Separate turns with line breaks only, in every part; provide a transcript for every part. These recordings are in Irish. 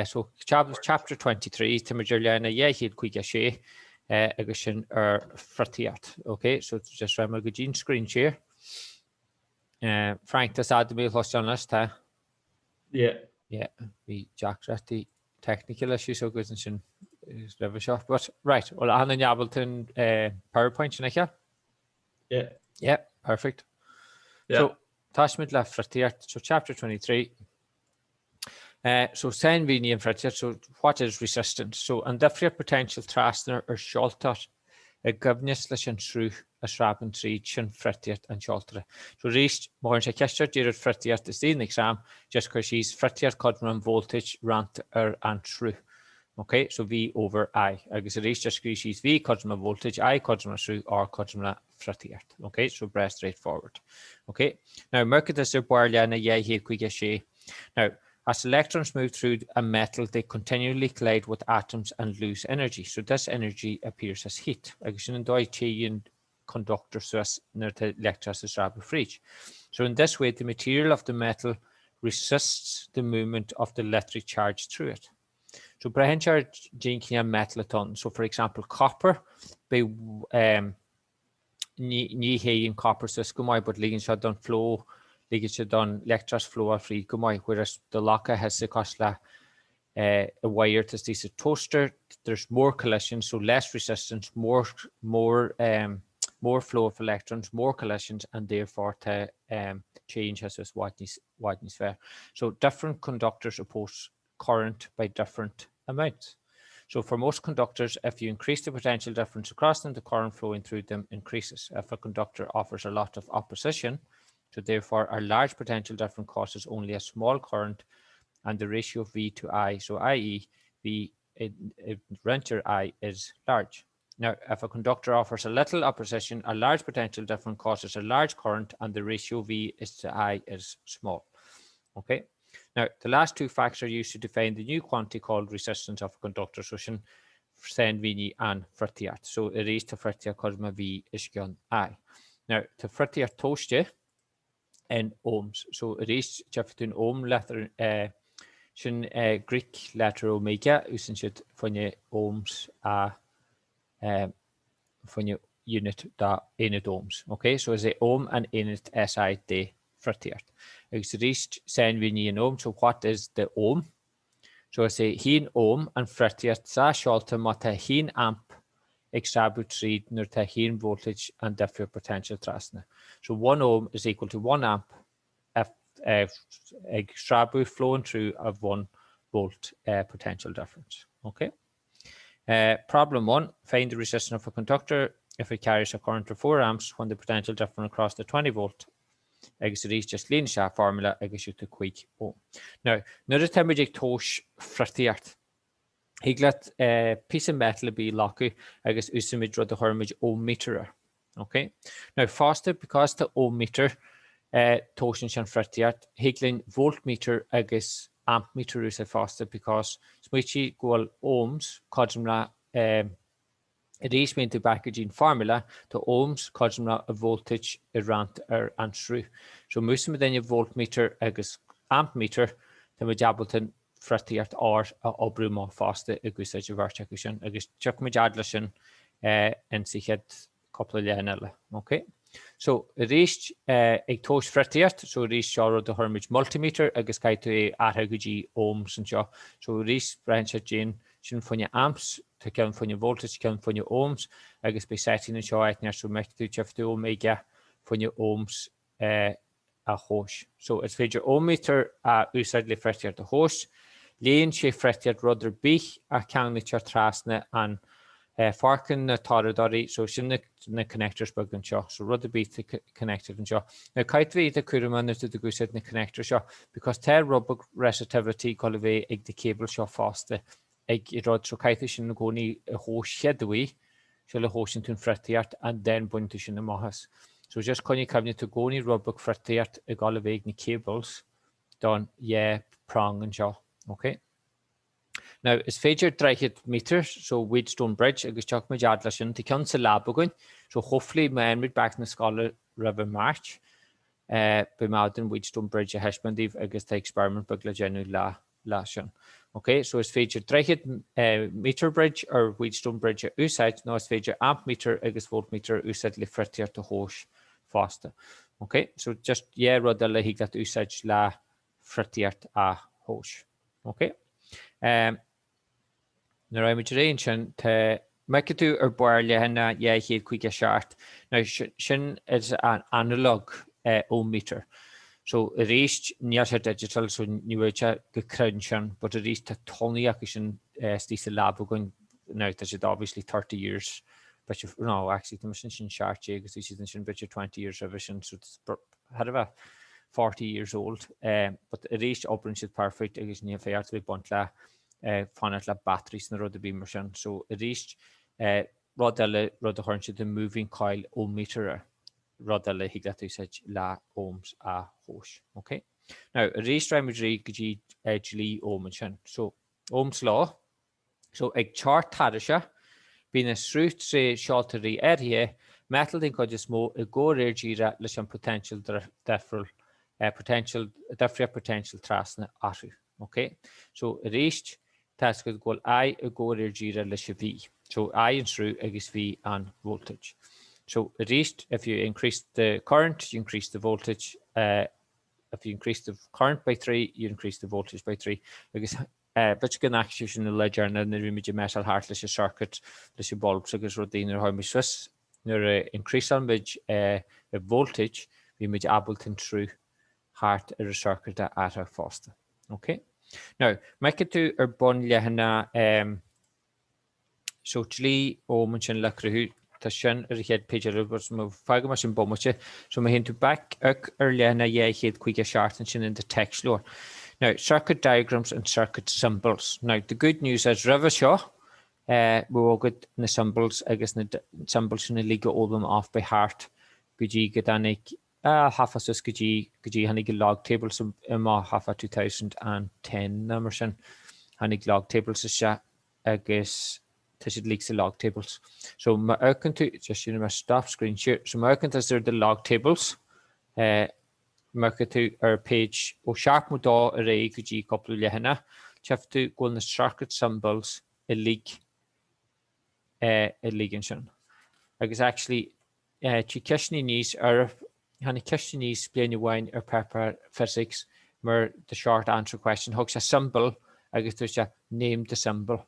So chapter 23, táimid ar leathanach 256 agus sin ar friotaíocht. Ok, so just raghaidh mé go dtí'n screen share. Frank, tá a fhios agat mé a chloisteáil anois, tá?
Yeah.
Yeah, bhí deacrachtaí technical issues againn ansin roimhe seo. But, right, bhuel, achan duine ábalta an PowerPoint sin a fheiceáil?
Yeah.
Yeah, perfect.
Yeah.
So, tosaímid le friotaíocht. So, chapter 23. So, sainmhínigh an fhriotaíocht. So, what is resistance? So, an difríocht potential trasna ar seoltóir i gcoibhneas leis an sruth a shreabhann tríd, sin friotaíocht an tseoltóra. So, arís, má chuireann sé ceist ort díreach friotaíocht istigh in exam, just cuir síos friotaíocht cothrom an voltage roinnte ar an sruth. Ok, so V over I. Agus arís, just scríobh síos V cothrom le voltage, I cothrom le sruth, R cothrom le friotaíocht. Ok, so breá straightforward. Ok, now Mercatus ar barr leathanach 256. Now, as electrons move through a metal, they continually collide with atoms and lose energy. So this energy appears as heat. Agus sin an dóigh téann conductor suas nuair atá leictreachas ag sreabhadh fríd. So in this way, the material of the metal resists the movement of the electric charge through it. So braitheann sé ar cén cineál metal atá ann. So for example copper, beidh um, ní, ní théann copper suas go maith but ligeann sé don flow, ligeann sé don leictreachas flow fríd go maith, whereas dá leagfá thusa cosúil le uh, a wire tá istigh sa toaster, there's more collisions, so less resistance, more, more, um, more flow of electrons, more collisions, and therefore tá um, téann sé suas i bhfad níos, i bhfad níos fearr. So different conductors oppose current by different amounts. So for most conductors, if you increase the potential difference across them, the current flowing through them increases. If a conductor offers a lot of opposition, so therefore a large potential difference causes only a small current and the ratio of V to I, so i.e. V roinnte ar I is large. Now, if a conductor offers a little opposition, a large potential difference causes a large current and the ratio V is to I is small. Okay. Now, the last two facts are used to define the new quantity called resistance of a conductor, so sin sainmhíniú an friotaíocht. So arís tá friotaíocht cothrom le V os cionn I. Now, tá friotaíocht tomhaiste in ohms. So arís tchífidh tú an ohm letter eh, sin eh, Greek letter omega, úsáideann siad fá choinne ohms a eh, fá choinne unit dá aonad ohms. Ok, so is é ohm an aonad SI de friotaíocht. Agus arís sainmhínigh an ohm, so what is the ohm? So is é 1 ohm an friotaíocht sa seoltóir má tá 1 amp ag sreabhadh tríd nuair atá 1 voltage an difríocht potential trasna. So 1 ohm is equal to 1 amp if, ag sreabhadh flowing through of 1 volt uh, potential difference. Okay. Uh, problem 1, find the resistance of a conductor if it carries a current of 4 amps when the potential difference across the 20 volt agus arís just líon isteach formula agus gheobhaidh tú 5 ohm. Now, nuair atáimid ag tomhas friotaíocht, thig leat uh, píosa metal ar bith a ghlacadh agus úsáidimid rud a chuirimid ohmmeter air. Ok. Now fosta, because tá ohmmeter eh, tomhaiseann sé an friotaíocht, thig linn voltmeter agus ampmeter a úsáid fosta because smaoitigh go bhfuil ohms cothrom le eh, arís má théann tú back go dtí an formula, tá ohms cothrom le an voltage a roinnt ar an sruth. So má úsáidimidne voltmeter agus ampmeter, tá muid ábalta friotaíocht R a oibriú amach fosta ag úsáid an bheirt acu sin agus tiocfaimid fhad leis sin in sa chéad cúpla leathanach eile. Ok. So arís ag tomhas friotaíocht, so arís seo rud a chuirimid multimeter agus caithfidh tú é a athrú go dtí ohms anseo. So arís braitheann sé déan sin fá choinne amps, tá ceann fá choinne voltage, ceann fá choinne ohms agus beidh setting anseo áit neart so mbeidh tú tchífidh tú omega fá choinne ohms a thomhas. So is féidir ohmmeter a úsáid le friotaíocht a thomhas. Léann sé friotaíocht rud ar bith a cheanglaítear trasna an foirceann na tóraíodóirí, so sin na connectors beaga anseo, so rud ar bith atá connected anseo. Now caithfidh tú a bheith cúramach nuair atá tú ag úsáid na connectors seo because tá rud beag resistivity ag dul a bheith ag na cable seo fosta ag rud so caithfidh tú sin i gcónaí a thomhas chéaduair sula thomhaiseann tú an friotaíocht and then baineann tú sin amach as. So just coinnigh cuimhne tá i gcónaí rud beag friotaíocht ag dul a bheith ag na cables don dhá prong anseo. Ok? Now is féidir droichead meter, so Wheatstone Bridge agus tiocfaimid fhad leis sin, tá ceann sa lab againn, so hopefully má fhaigheann muid back na scoile roimhe March, eh, beidh mé ábalta an Wheatstone Bridge a thaispeáint daoibh agus tá experiment beag le déanamh le. leis sin. Ok, so is féidir droichead meter bridge or Wheatstone bridge a úsáid nó is féidir amp meter agus voltmeter a úsáid le friotaíocht a thomhas fosta. Ok, so just yeah rud eile thig leat úsáid le friotaíocht a thomhas. Ok. Um, Nuair a théimid ar aghaidh ansin, tá, má fheiceann tú ar barr leathanach 257, now sin is an analog ohm meter. So arís, níl sé digital, so ní bheidh sé go cruinn sin, but arís tá tonnaí acu sin istigh sa lab againn, now tá siad obviously 30 years, b'fhéidir, no actually tá mise ansin 17 agus bhí siad ansin b'fhéidir 20 years roimhe sin, so it's thar a bheith 40 years old. But arís oibríonn siad perfect agus ní féidir a bheith baint le fanacht le batteries nó rud ar bith mar sin. So arís rud eile, rud a chuireann siad i moving coil ohmmeter air, rud eile a thig leat úsáid le ohms a thomhas. Ok? Now arís raghaimid ar aghaidh go dtí dlí Ohm ansin. So Ohm's law. So ag teocht tairiseach, bíonn an sruth tré seoltóirí áirithe, miotal den chuid is mó, i gcomhréir díreach leis an poitéinseal difriúil, potential, difríocht poitéinsil trasna orthu. Ok? So arís, tá a fhios agat go bhfuil I i gcomhréir díreach leis an V. So I an sruth agus V an voltage. So arís, if you increase the current, you increase the voltage, if you increase the current by 3, you increase the voltage by 3. Agus B'fhéidir go bhfaca sibh sin an lá deireanach nuair a bhí muid ag messáil thart leis an circuit, leis an bulbs agus rudaí nuair a chuaigh muid suas, nuair a increaseáil muid an voltage, bhí muid ábalta an sruth thart ar an circuit a athrú fosta. Ok? Now, má fheiceann tú ar bun leathanach So dlí Ohm ansin le cruthú, tá sin ar an chéad page eile but fágfaidh mé sin bomaite. So má théann tú back ar leathanach 257 ansin in do téacsleabhar. Now, circuit diagrams and circuit symbols. Now, the good news is roimhe seo, eh, bhí agat na symbols agus na symbols sin uilig a fhoghlaim off by heart go dtí go dtáinig ah, half suas go dtí go dtí tháinig log tables amach half 2010 nó mar sin. Tháinig log tables isteach agus tá siad uilig sa log tables. So má amharcann tú, just déanfaidh mé stop screen share, so má amharcann tú ar the log tables, eh, má amharcann tú ar page ó 72 ar aghaidh go dtí cúpla leathanach, tchífidh tú go bhfuil na circuit symbols uilig, eh, uilig ansin. Agus actually, Tig ceisteanna aníos ar, tháinig ceist aníos bliain amháin ar páipéar Physics mar the short answer question, thug sé symbol agus dúirt sé name the symbol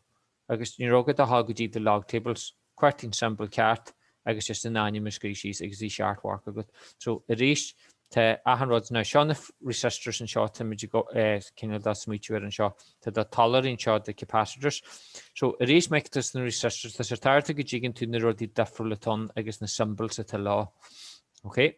agus ní raibh agat ach dul go dtí the log tables, cuartaigh an symbol ceart agus just an ainm a scríobh síos agus bhí seacht mharc agat. So arís tá achan rud, now seo na resistors anseo, táimid ag cineál dá smaoitiú ar anseo, Tá do toilleoirí anseo, the capacitors. So, arís má fheiceann tú na resistors, tá sé tábhachtach go dtuigeann tú na rudaí difriúla atá ann agus na symbols atá leo. Ok?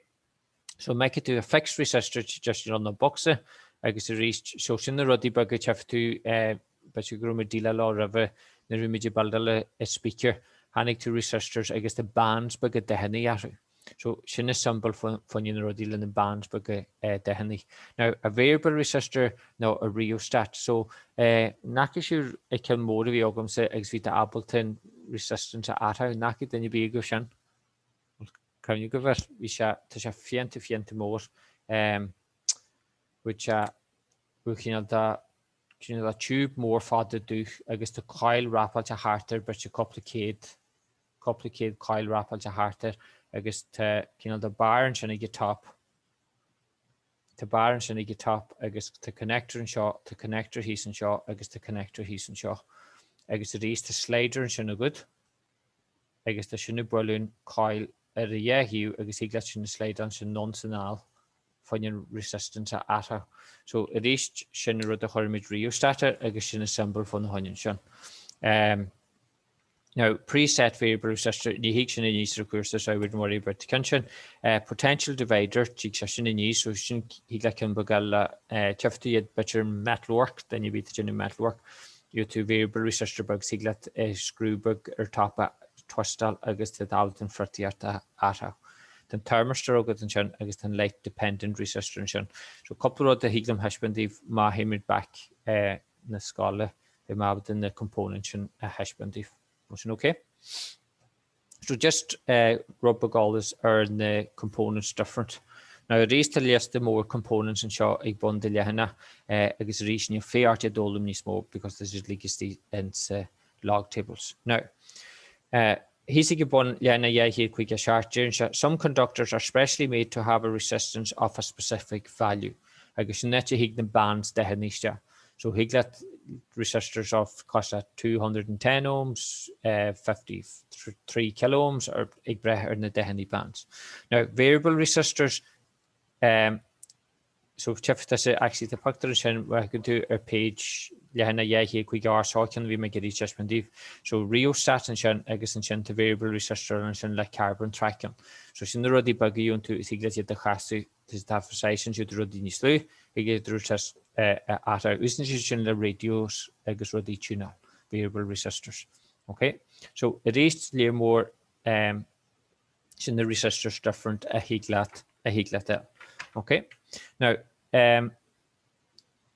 So, má fheiceann tú a fixed resistor, just you know, na bocsa, agus arís, so sin na rudaí beaga tchífidh tú, eh, b'fhéidir go raibh muid déileáil leo roimhe nuair a bhí muid ag buildáil a speaker, chonaic tú resistors agus tá bands beaga dathanna orthu. So, sin na symbol fá choinne na rudaí le na bands beaga dathanna. Now, a variable resistor nó a rheostat. So, an bhfaca sibh an ceann mór a bhí agamsa agus bhí tú ábalta an resistance a athrú. An bhfaca duine ar bith agaibh sin? Bhfuil cuimhne agaibh air? Bhí sé, tá sé fiánta fiánta mór. Bhí sé, bhí cineál de, cineál de tube mór fada dubh agus tá coil wrapáilte thart air, b'fhéidir cúpla céad cúpla céad coil wrapáilte thart air agus tá cineál de bar ansin ag an top, tá bar ansin ag an top agus tá connector anseo, tá connector thíos anseo agus tá connector thíos anseo. Agus arís tá slider ansin agat agus tá sin ag bualadh an coil ar a dhá thaobh agus thig leat sin a slide ansin anonn is anall fá choinne an resistance a athrú. So arís sin an rud a chuirimid rheostat air agus sin an symbol fána choinne ansin. Um, Now, preset variable resistor, ní thig sin aníos ar an chúrsa so I wouldn't worry about the ceann sin. Potential divider, tig sé sin aníos, so sin thig leat ceann beag eile, tchífidh tú iad b'fhéidir metalwork, duine ar bith atá ag déanamh metalwork, gheobhaidh tú variable resistor beag, thig leat screw beag ar top a twistáil agus tá tú ábalta an friotaíocht a athrú. Tá an thermistor agat ansin agus tá an light dependent resistor ansin. So cúpla rud a thig liom thaispeáint daoibh má théimid back na scoile. Beidh mé ábalta na components sin a thaispeáint daoibh. Bhfuil sin ok? So just rud beag eolas ar na components different. Now arís tá liosta mór components anseo ag bun do leathanach agus arís níl féith ort iad d'fhoghlaim níos mó because tá siad uilig istigh in sa log tables. Now thíos ag bun leathanach 257 deireann sé some conductors are specially made to have a resistance of a specific value agus sin áit a thig na bands dathanna isteach. So thig leat resistors of cosúil le 210 ohms, 53 kilo ohms or ag breith ar na dathanna bands. Now variable resistors, um, so tchífidh tusa actually tá pictiúr ansin má fheiceann tú ar page leathanach 258 seo ceann a bhí mé ag iarraidh taispeáint daoibh. So rheostat ansin agus ansin tá variable resistor ansin le carbon track ann. So sin na rudaí beaga a gheobhann tú is thig leat iad a chasadh Tá saghas ansiúd rudaí níos lú ag idir a athrú. Úsáideann siad sin le radios agus rudaí tiúnáil, variable resistors. Ok? So arís léir mór um, sin na resistors different a thig leat a thig leat é. Ok? Now, um,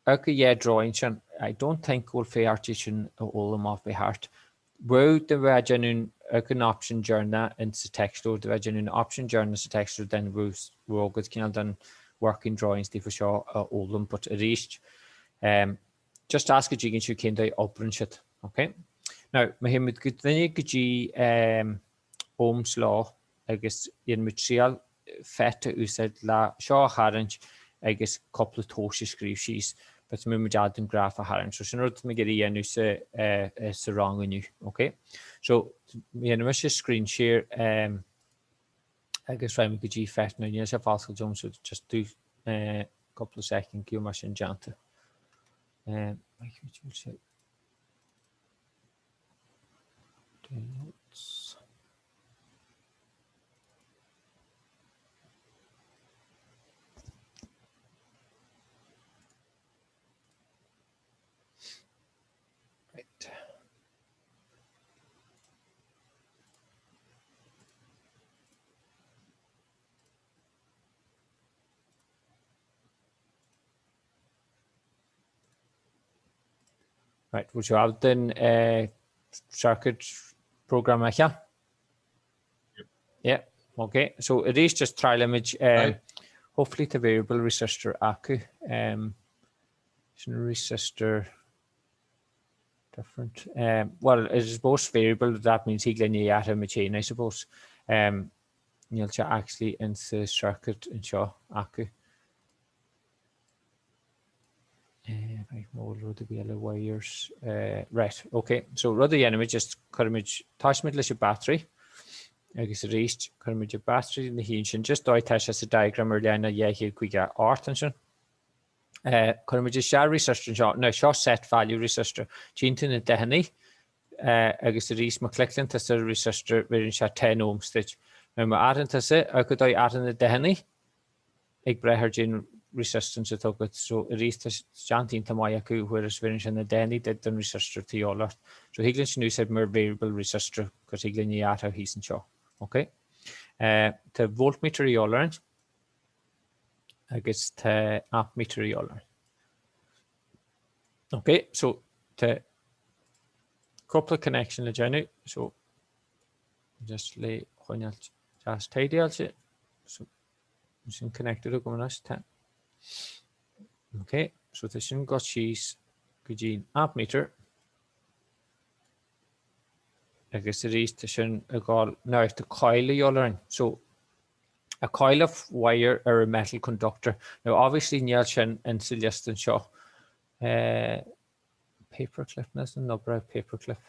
ag a dhá drawing sin, I don't think go bhfuil féith ort sin a fhoghlaim off by heart. Bheadh do bheith déanamh ag an option deireanach in sa teicsteoir, do bheith déanamh an option deireanach sa teicsteoir then bheadh agat cineál den working drawings daofa seo a fhoghlaim but arís um, just ask go dtuigeann siad cén dóigh a oibreann siad. Okay? Now, má théimid go duine go dtí um, Ohm's Law agus dhéanfaimid triail FET a úsáid le seo a tharraingt agus cúpla tomhas a scríobh síos but mbeidh muid ábalta an graf a tharraingt. So sin rud atá mé ag iarraidh a dhéanamh sa sa rang inniu, ok? So dhéanfaidh mise screen share um, agus raghaidh muid go dtí FET now níl sé foscailte agam so just do uh, cúpla second go mbeidh sin déanta. Um, Downloads. Right. Right, bhfuil sibh ábalta an circuit program a fheiceáil? Yeah, okay. So arís just triailimid um, hopefully tá variable resistor acu. Um, sin resistor different. Um, well, it is both variable, that means thig linn é a athrú muid féin, I suppose. Um, níl sé actually in sa circuit anseo acu. Mó rud a bhí eile wires. Right, ok. So rud a dhéanaimid just cuirimid, tosaímid leis an battery agus arís cuirimid an battery ina shuí ansin just dóigh tá sé sa diagram ar leathanach 258 ansin. Cuirimid isteach resistor anseo. Now seo set value resistor. Tchíonn tú na dathanna agus arís má chliceálann tusa ar resistor bheireann sé 10 ohms duit. Now má athraíonn tusa ar go dóigh athraíonn na dathanna ag breith ar cén resistance atá agat so arís tá déanta iontach maith acu whereas bheireann sé na dathanna duit don resistor atá de dhíobháil ort. So thig linn sin úsáid mar variable resistor cos thig linn é a athrú thíos anseo. Ok. Tá voltmeter de dhíobháil orainn agus tá ammeter de dhíobháil orainn. Ok, so tá cúpla connection le déanamh so just le choinneáil deas tidyáilte so Sin connected agam anois, tá. Ok, so tá sin ag dul síos go dtí an ammeter. Agus arís tá sin ag dul, now tá coil de dhíobháil orainn. So a coil of wire or a metal conductor. Now obviously níl sin in sa liosta anseo. Uh, paperclip, níl an obair paperclip.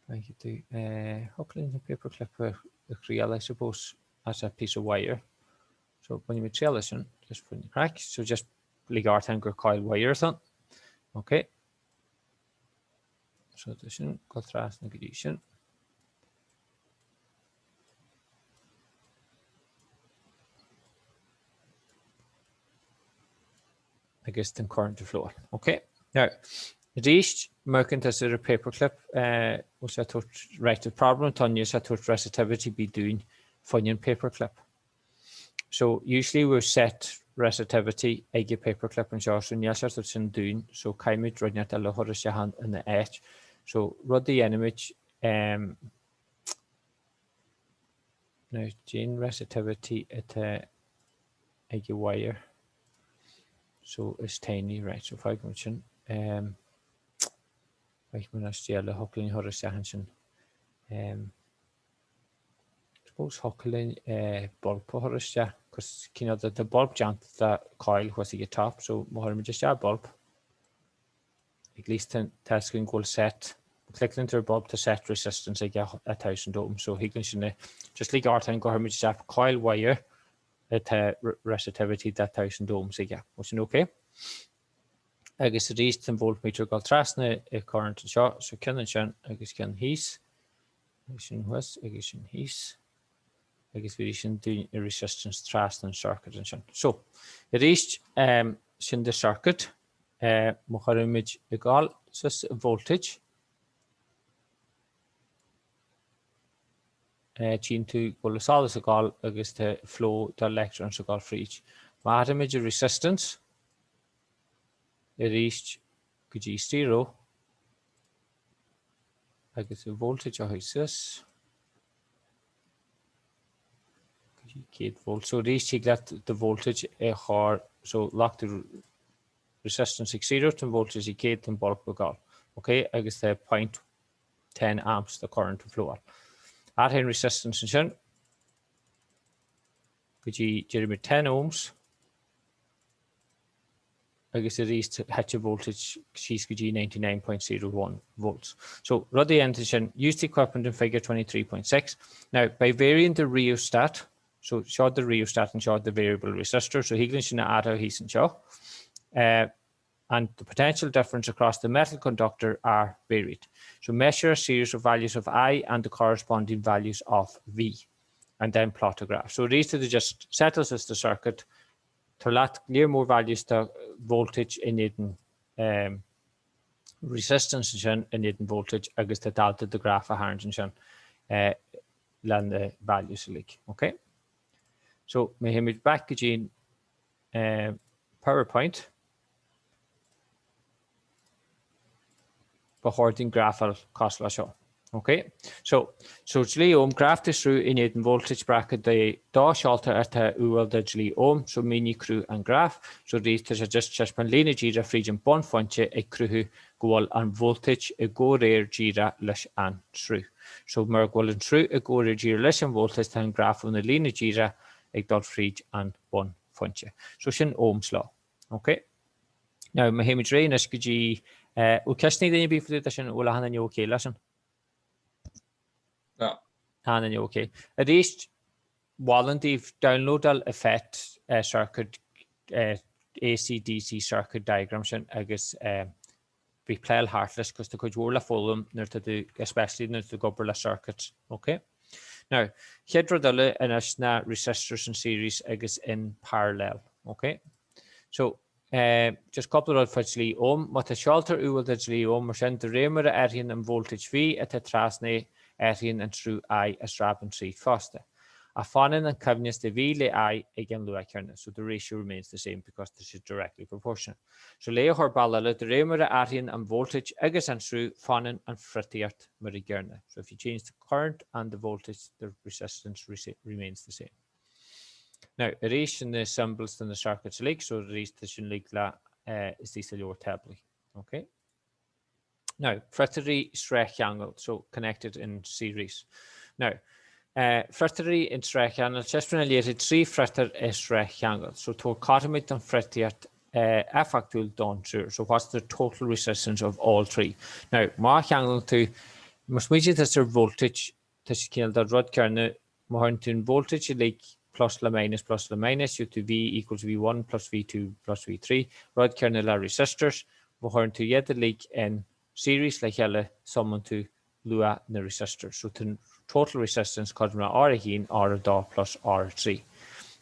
Thank you to thiocfadh linn an paperclip a thriail I suppose as a piece of wire. So bainfidh muid triail as sin just for the craic. So just lig ort féin gur coil wire atá ann. Ok. So tá sin ag dul trasna go dtí sin. Agus tá an current ag flow. Ok. Now, arís, má amharcann tusa ar an paperclip, bhfuil sé ag tabhairt, right, the problem atá níl sé ag tabhairt resistivity ar bith dúinn fá choinne an paperclip. So, usually we set resistivity ag an paperclip anseo, so níl sé ag tabhairt sin dúinn, so caithfimid rud inteacht eile a chur isteach ina áit. So, rud a dhéanfaimid, um, now, cén resistivity atá. ag an wire so is tiny right so fágfaidh muid sin um, fágfaidh muid as eile thiocfadh linn a chur isteach ansin um, suppose thiocfadh linn eh, bulb a chur isteach cos cineál de tá bulb déanta de coil thuas ag an top so má chuirimid isteach bulb at least tá a fhios againn go bhfuil set cliceálann tú ar bulb tá set resistance aige 1000 ohm so thig linn sin just lig ort go gcuirimid isteach coil wire atá resistivity de 1000 ohms aige. Bhfuil sin ok? Agus arís tá an voltmeter ag dul trasna an current anseo, so ceann ansin agus ceann thíos, agus sin thuas agus sin thíos, agus bhí sin dúinn i resistance trasna an circuit ansin. So, arís um, sin the circuit, uh, má chuirimid ag gabháil suas voltage, Tchíonn tú go bhfuil an solas ag gabháil agus tá flow de electrons ag gabháil fríd. Má athraímid an resistance arís go dtí zero agus an voltage a chuir suas go dtí 100 volt. So arís thig leat do voltage a chur so lucht resistance ag zero tá an voltage ag 100 tá an bulb ag gabháil. Ok agus tá point 10 amps de current ag flowáil. Athraigh an resistance ansin go dtí déarfaimid 10 ohms agus arís thit an voltage síos go dtí 99.01 volts. So rud a dhéantar sin, use the equipment in figure 23.6. Now, by varying the rheostat, so seo the rheostat and seo the variable resistor, so thig linn sin a athrú thíos anseo. Uh, and the potential difference across the metal conductor are varied. So measure a series of values of I and the corresponding values of V and then plot a graph. So arís tá just settles as the circuit tabhair leat léar mór values de voltage in éadan um, resistance ansin in éadan voltage agus tá tú ábalta do graph a tharraingt ansin uh, le na values uilig. Okay? So má théimid back go dtí PowerPoint. Ba chóir dúinn graf a fháil cosúil le seo. Ok? So, so dlí Ohm, graf de shruth in éadan voltage breactha de dá sheoltóir atá umhal do dlí Ohm, so mínigh cruth an graf. So arís tá sé just taispeáint líne díreach fríd an bunphointe ag cruthú go bhfuil an voltage i gcomhréir díreach leis an sruth. So mar go bhfuil an sruth i gcomhréir díreach leis an voltage tá an graf ina líne díreach ag dul fríd an bunphointe. So sin Ohm's Law. Ok? Now, má théimid ar aghaidh anois go dtí, eh, bhfuil ceisteanna ag duine ar bith faoi dtaobh de sin, bhfuil achan duine ok leis sin?
No.
Achan duine ok. Arís, mholfainn daoibh downloadáil an FET eh, circuit, eh, AC-DC circuit diagram sin agus eh, bí ag playáil thart leis cos tá cuid mhór le foghlaim nuair atá tú, especially nuair atá tú ag obair le circuits, ok? Now, chéad rud eile anois ná resistors in series agus in parallel, ok? So, eh, just cúpla rud fá dlí Ohm, má tá seoltóir umhal do dlí Ohm mar sin, de réir mar a athraíonn an voltage V atá trasna é, athraíonn an sruth I a sreabhann tríd fosta. Ach fanann an coibhneas de V le I ag an luach céanna, so the ratio remains the same because tá siad directly proportional. So le a chur bealach eile, de réir mar a athraíonn an voltage agus an sruth, fanann an friotaíocht mar an gcéanna. So if you change the current and the voltage, the resistance remains the same. Now, arís sin na symbols do na circuits uilig, so arís tá sin uilig le istigh sa leabhar táblaí. Okay? Now, friotaírí sraithcheangal, so connected in series. Now, friotaírí in sraithcheangal, taispeáin an liathróid 3 friotar i sraithcheangal. So tabhair cothromaíocht don fhriotaíocht éifeachtúil don triúr. So what's the total resistance of all three? Now, má cheanglann tú, má smaoitíonn tú ar voltage, tá sé cineál den rud céanna, má chuireann tú an voltage uilig plus le minus plus le minus, gheobhaidh tú V equals V1 plus V2 plus V3, rud céanna le resistors, má chuireann tú iad uilig in series le chéile, sumann tú luach na resistors. So tá total resistance cothrom le R1, R2 plus R3.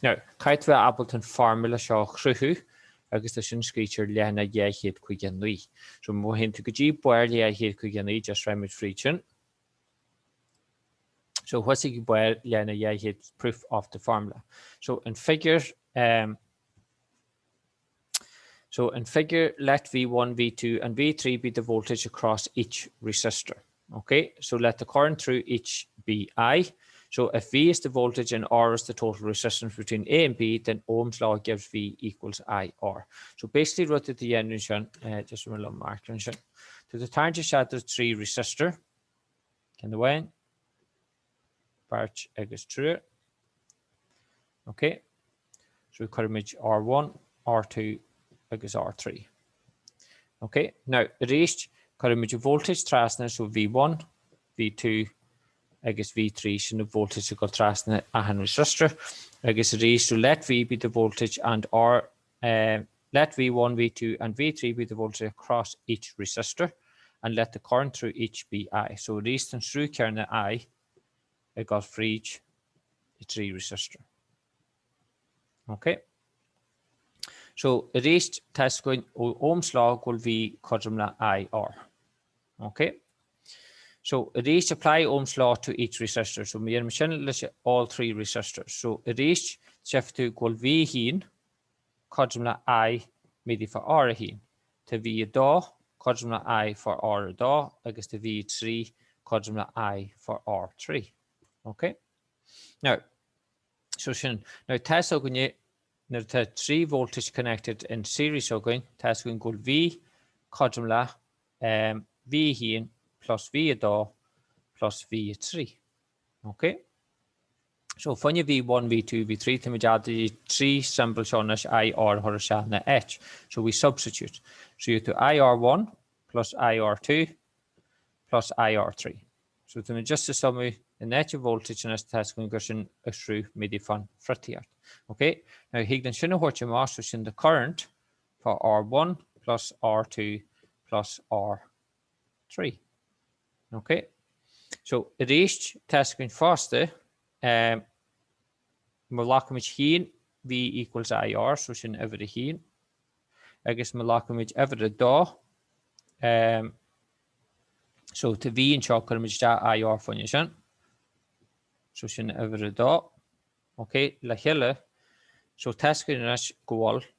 Now, caithfidh tú bheith ábalta an formula seo a chruthú agus tá sin scríte ar leathanach 259. So má théann tú go dtí barr 259, just raghaimid fríd sin. So thuas ag barr leathanach 200 proof of the formula. So in figure um, So in figure let V1, V2 and V3 be the voltage across each resistor. Okay, so let the current through each be I. So if V is the voltage and R is the total resistance between A and B, then Ohm's law gives V equals IR. So basically rud atá a dhéanamh ansin, eh, just mar liom marker ansin, tá tú ag tarraingt isteach do trí resistor, ceann amháin, beirt agus triúr. Ok, so cuirimid R1, R2 agus R3. Ok, now arís cuirimid an voltage trasna, so V1, V2 agus V3 sin an voltage ag dul trasna achan resistor agus arís so let V be the voltage and R uh, let V1, V2 and V3 be the voltage across each resistor and let the current through each be I. So arís an sruth céanna I ag dul fríd na trí resistor. Ok. So arís tá a fhios againn ó Ohm's law go bhfuil V cothrom le IR. Ok. So arís apply Ohm's law to each resistor. So má dhéanaim sin leis all three resistors. So arís tchífidh tú go bhfuil V1 cothrom le I méadaithe fá R1. Tá V2 cothrom le I fá R2 agus tá V3 cothrom le I fá R3. Ok? Now, so sin, now tá a fhios againne nuair atá 3 voltage connected in series againn, tá a fhios againn go bhfuil V cothrom le um, V1 plus V2 plus V3. Ok? So fá choinne V1, V2, V3, táimid ábalta trí symbol seo anois I, R a chur isteach ina áit. So we substitute. So you do IR1 plus IR2 plus IR3. So táimid just ag suimiú in áit an voltage anois tá a fhios againn gur sin an sruth méadaithe fán friotaíocht. Ok? Now thig linn sin a thabhairt amach so sin the current fá R1 plus R2 plus R3. Ok? So arís tá a fhios againn fosta um, má ghlacaimid 1 V equals IR, so sin uimhir a haon, agus má ghlacaimid uimhir a dó, um, so tá V anseo cuirimid isteach IR fá choinne sin, so sin uimhir a dó, ok, le chéile, so tá a fhios againn anois go bhfuil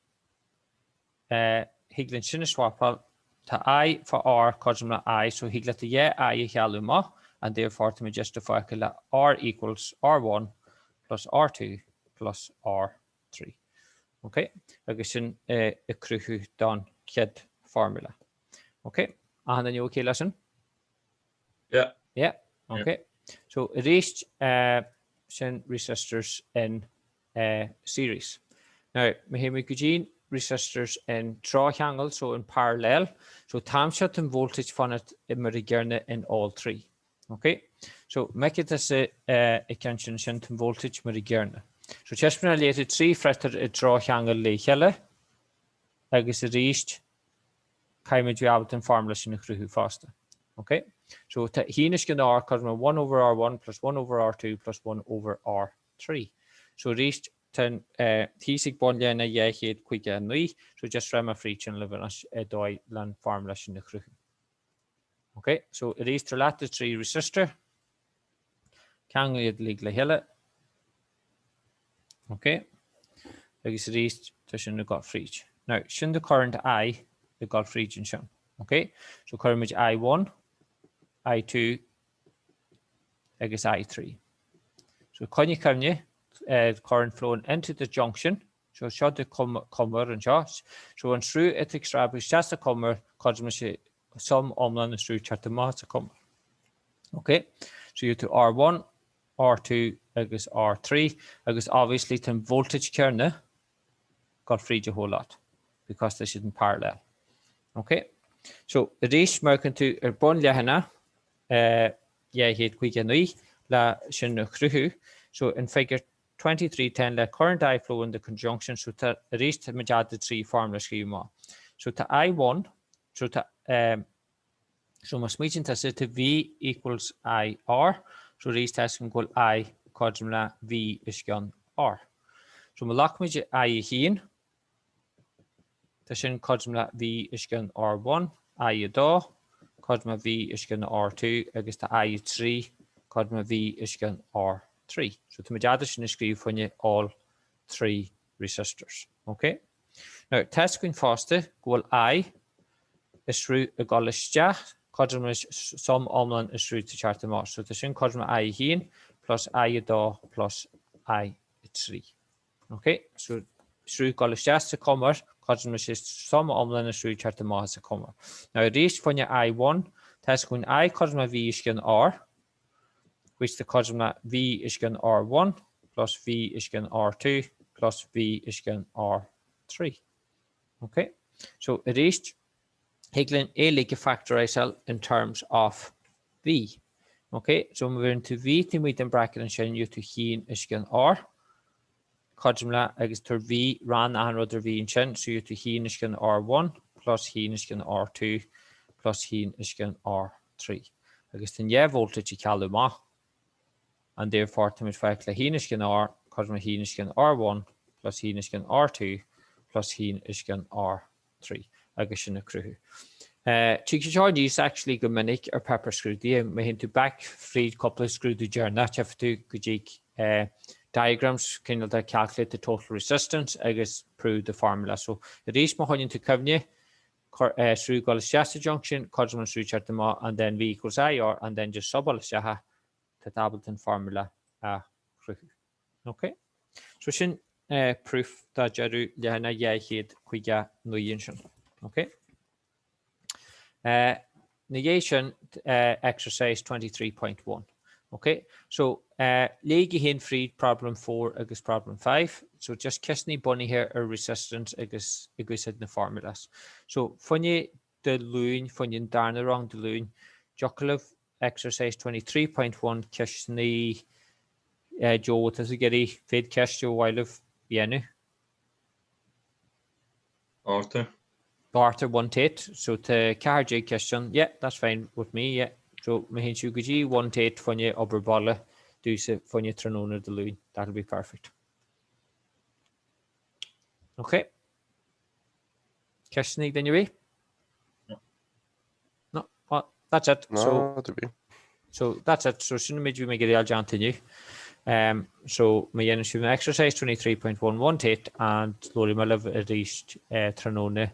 Thig linn sin a swapáil. Tá I fá R cothrom le I, so thig leat do dhá I a chealú amach and therefore tá muid just fágtha le R equals R1 plus R2 plus R3. Ok? Agus sin an cruthú don chéad formula. Ok? Achan duine ok leis sin?
Yeah.
Yeah? Ok. So arís sin resistors in series. Now, má théimid go dtí resistors in tráthcheangal, so in parallel, so an t-am seo tá an voltage fanacht mar an gcéanna in all three. Ok? So, má fheiceann tusa an ceann sin ansin, tá an voltage mar an gcéanna. So, taispeánann a leithéid trí friotar i dtráthcheangal le chéile, agus arís, caithfimid bheith ábalta an formula sin a chruthú fosta. Ok? So, tá 1 os cionn R cothrom le 1 over R1 plus 1 over R2 plus 1 over R3. So arís, tá an thíos ag bun leathanach 259, so just raghaidh mé fríd sin libh anois an dóigh le an formula sin a chruthú. Ok, so arís tabhair leat do trí resistor, ceangail iad uilig le chéile. Ok, agus arís tá sin ag dul fríd. Now, sin do current I ag dul fríd ansin. Ok, so cuirimid I1, I2 agus I3. So coinnigh cuimhne, current flowing into the junction, so seo do cumar anseo, so an sruth atá ag sreabhadh isteach sa cumar, cothrom leis an sum iomlán na sruth ag teacht amach as an cumar. Ok, so you to R1, R2 agus R3 agus obviously tá an voltage céanna ag dul fríd a whole lot because tá siad in parallel. Ok, so arís má amharcann tú ar bun leathanach 259 le sin a chruthú, so in figure 2310 let current I flow in the conjunction, so tá arís tá muid ábalta trí formula a scríobh amach. So tá I1, so tá um, So má smaoitíonn tusa tá V equals IR, so arís tá a fhios againn go bhfuil I cothrom le V os cionn R. So má ghlacaimid I1, tá sin cothrom le V os cionn R1, I2 cothrom le V os cionn R2 agus tá I3 cothrom le V os cionn R3. So tá muid ábalta sin a scríobh fá choinne all three resistors. Ok? Now, tá a fhios againn fosta go bhfuil I an sruth ag dul isteach, cothrom leis sum iomlán an sruth ag teacht amach. So tá sin cothrom le I1 plus I2 plus I3. Ok, so sruth ag dul isteach sa cumar, cothrom leis an sum iomlán na sruth ag teacht amach as an cumar. Now arís fá choinne I1, tá a fhios againn I cothrom le V os cionn R, which tá cothrom le V os cionn R1 plus V os cionn R2 plus V os cionn R3. Ok, so arís, thig linn é uilig a factoriseáil in terms of V. Ok, so má bheireann tú V taobh amuigh den bracket ansin, gheobhaidh tú 1 os cionn R, cothrom le, agus tabhair V, roinn achan rud ar V ansin, so gheobhaidh tú 1 os cionn R1 plus 1 os cionn R2 plus 1 os cionn R3. Agus tá an dhá voltage ag cealú amach, and therefore táimid fágtha le 1 os cionn R, cothrom le 1 os cionn R1 plus 1 os cionn R2 plus 1 os cionn R3. Agus sin an cruthú. Tig sé seo aníos actually go minic ar páipéar scrúdaithe. Má théann tú back fríd cúpla scrúdú deireanach, tchífidh tú go dtig diagrams cineál de calculate the total resistance agus prove the formula. So arís má choinníonn tú cuimhne, sruth ag dul isteach sa junction, cothrom an sruth ag teacht amach and then V equals IR and then just subáil isteach é, tá tú ábalta an formula a chruthú. Ok? So sin proof do deireadh leathanach 259 ansin. Ok? Na dhiaidh sin exercise 23.1. Ok? So léigí féin fríd problem 4 agus problem 5. So just ceisteanna bunaithe ar resistance agus ag úsáid na formulas. So fá choinne Dé Luain, fá choinne an darna rang Dé Luain, dtiocfadh libh exercise 23.1 ceisteanna Joe tá tú ag iarraidh céad ceist a mhaith libh a dhéanamh.
Arthur.
Arthur 1 to 8 so tá 14 ceist ann yeah that's fine with me yeah so má théann sibh go dtí 1 to 8 fá choinne obair baile domhsa fá choinne tráthnóna Dé Luain that'll be perfect. Ok. Ceisteanna ag duine ar bith?
No.
No, well, that's it.
No,
so,
to be.
So that's it. So sin an méid a bhí mé ag iarraidh a fháil déanta inniu. Um, so má dhéanann sibh an exercise 23.1 1 to 8 and labhróidh mé libh arís uh, tráthnóna.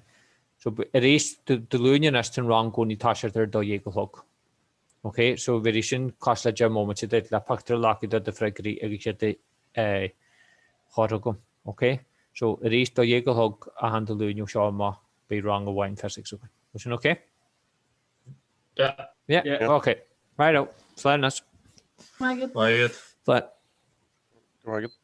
So arís Dé Luain anois tá an rang i gcónaí ag toiseacht ar 12 a chlog. Ok, so bheidh sin cosúil le 10 móiminte duit le pictiúr a ghlacadh de do freagraí agus iad a chur chugam. Ok, so arís 12 a chlog achan Dé Luain ó seo amach beidh rang amháin physics againn. Is sin ok?
Yeah.
Yeah, yeah. ok. Righto. Slán anois.
Maith agat.
Maith agat.
Slán.
Maith agat.